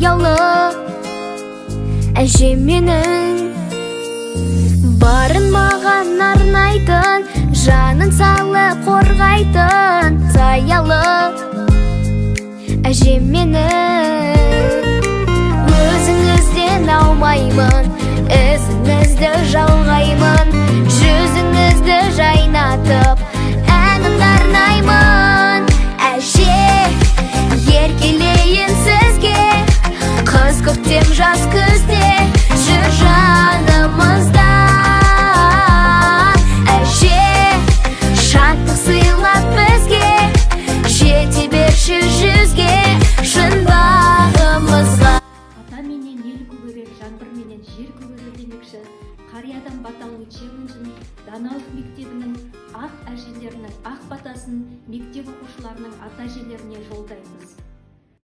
Аяулы әжем менің, барын маған арнайтын, жанын салып қорғайтын саялы әжем менің. Өзіңізден аумаймын, ізіңізді жалғаймын, жүзіңізді жайнатып, әнімді арнаймын. Әже, еркелейін сізге, қыз көктем, жаз күзде жүр жанымызда. Әже, шаттық сыйлап бізге, жете берші 100-ге, шын бағымызға. Ата менен ел көгерер, жаңбырменен жер көгерер демекші, қариядан бата алу челленджін Даналық мектебінің ақ әжелерінің ақ батасын мектеп оқушыларының ата әжелеріне жолдаймыз.